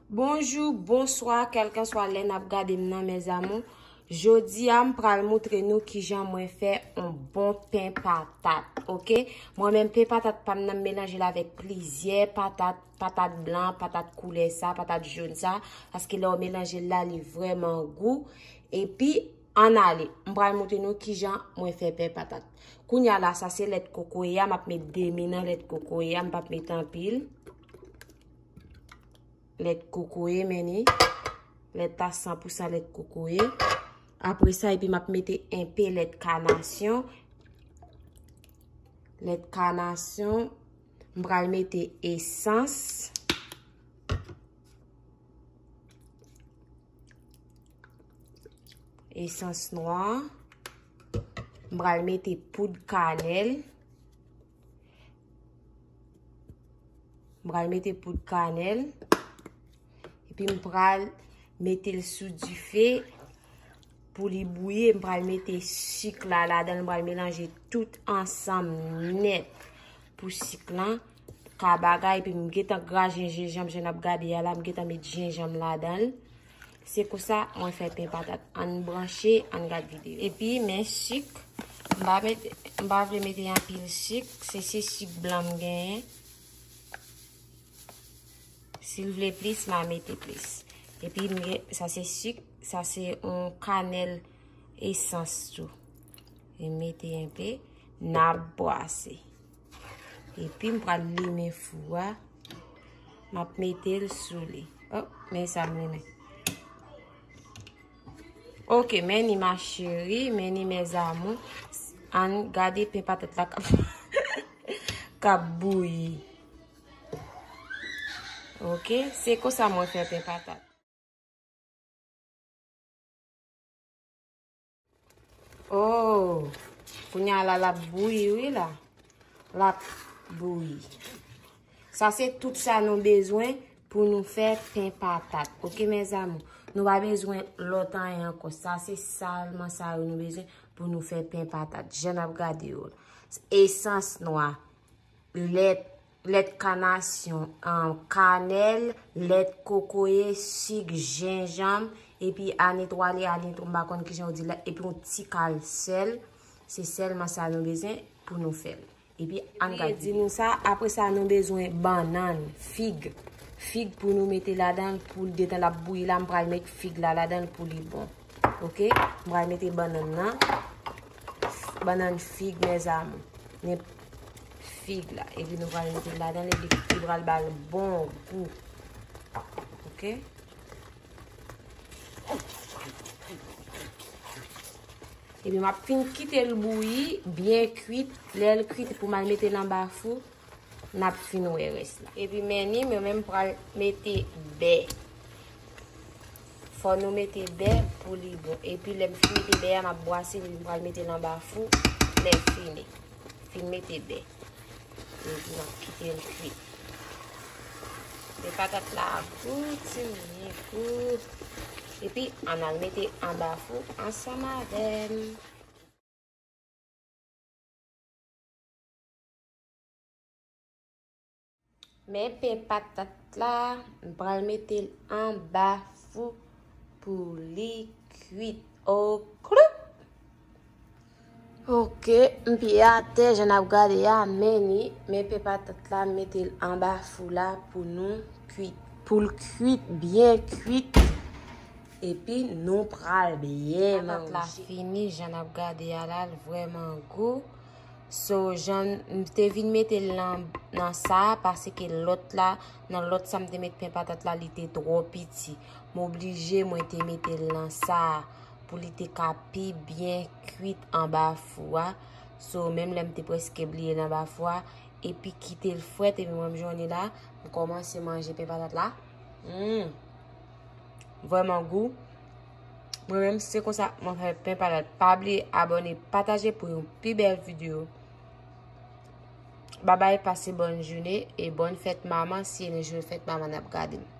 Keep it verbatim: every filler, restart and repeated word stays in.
Bonjou, bonswa, kèlkanswa lè n ap gade m nan, mes amours. Jodi a, m pral moutre nou kijan mwen fè yon bon pen patat, oke? Mwen menm, pen patat pa m nan, m melanje l avèk plizyè patat, patat blan, patat koulè sa, patat jòn sa, paske lè w melanje l la, li vrèman gou. Epi, ann ale, m pral moutre nou kijan mwen fè pen patat. Kounye a la, sa se lèt kokoye a, m ap met demi nan lèt kokoye a, m p ap met anpil. Lèt kokoye, men ni. Lèt la san pou san lèt kokoye. Apre sa, epi m ap mete enpe lèt kanasyon. Lèt kanasyon. M pral mete esans. Esans nwa. M pral mete poud kanèl. M pral mete poud kanèl. Epi m pral mete l sou dife pou li bouyi. M pral mete sik la ladan l. M pral melanje tout ansanm nèt pou sik lan ka bagay. Epi m gentan graje jenjanm, jan n ap gade a la, m gentan met jenjanm ladan l. Se konsa mwen fè pen patat. Ann branche, ann gad videyo. Epi, men sik, m pa mete, m pa vle mete anpil sik, se, se sik blan m genyen. Si l vle plis, m a mete plis. Epi, m gen, sa se sik, sa se yon kanèl esans tou. E mete enpe, n ap brase. Epi, m pral limen fou a. M ap mete l sou li. Oh, men sa m limen. Oke, men ni ma chérie, men ni mes amours. Ann gade pen patat la k ap, k ap bouyi. Oke, se konsa mwen fè pen patat. Oh, kounye a la, l ap bouyi, wi, la. L ap bouyi. Sa se tout sa nou bezwen pou nou fè pen patat. Oke, mes amours? Nou pa bezwen lòt anyen ankò. Sa se sèlman sa yo nou bezwen pou nou fè pen patat. Jan n ap gade yo la. Esans nwa, lèt, lèt kanasyon, um, kanèl, lèt kokoye, sik, jenjanm, epi anetwale, anetwale, m pa konn kijan yo di la, epi yon ti kal sèl. Se sèlman sa nou bezwen pou nou fè l. Epi, ann gade. Di nou sa, apre sa, nou bezwen bannann, fig. Fig pou nou mete ladan l, pou detan l ap bouyi la, m pral met fig la ladan l pou li bon. Oke? M pral mete bannann nan. Bannann, fig, mes amours. Men fig la. Epi nou pral mete l ladan l, epi li pral ba l bon gou. Oke? Epi m ap fin kite l bouyi, byen kwit. Lè l kwit, pou m al mete l anba fou, n ap fin wè rès la. Epi men ni, mwen menm pral mete bè. Fò nou mete bè pou li bon. Epi lè m fin mete bè a, m ap bwase li, m pral mete l anba fou lè fini. Fin mete bè. Epi n ap kite l kwit. Men patat la ap gou, timoun, li gou. Epi, ann al mete anba fou ansanm avè m. Men pen patat la, m pral mete l anba fou pou li kwit. O kloup! Oke, m pye atè, jan n ap gade a, men ni, men pen patat la, m mete l anba fou la pou nou kwit. Pou l kwit, byen kwit. Epi nou pral byen manje. Patat la fini, jan n ap gade a la, l vrèman gou. So, jan m te vin mete l nan, nan sa a, paske lòt la, nan lòt sa m te met pen patat la, li te twò piti. M oblije, mwen te mete l nan sa a, pou li te ka pi byen kwit anba fou a. So, menm lè m te prèske bliye l anba fou a, epi kite l frèt, epi mwen m jwenn li la, m kòmanse manje pen patat la. Mm. Vrèman gou. Mwen menm, se konsa mwen fè pen patat. Pa bliye abòne, pataje pou yon pi bèl videyo. Babay, pase bòn jounen e bòn fèt manman, si e nan jounen fèt manman n ap gade m.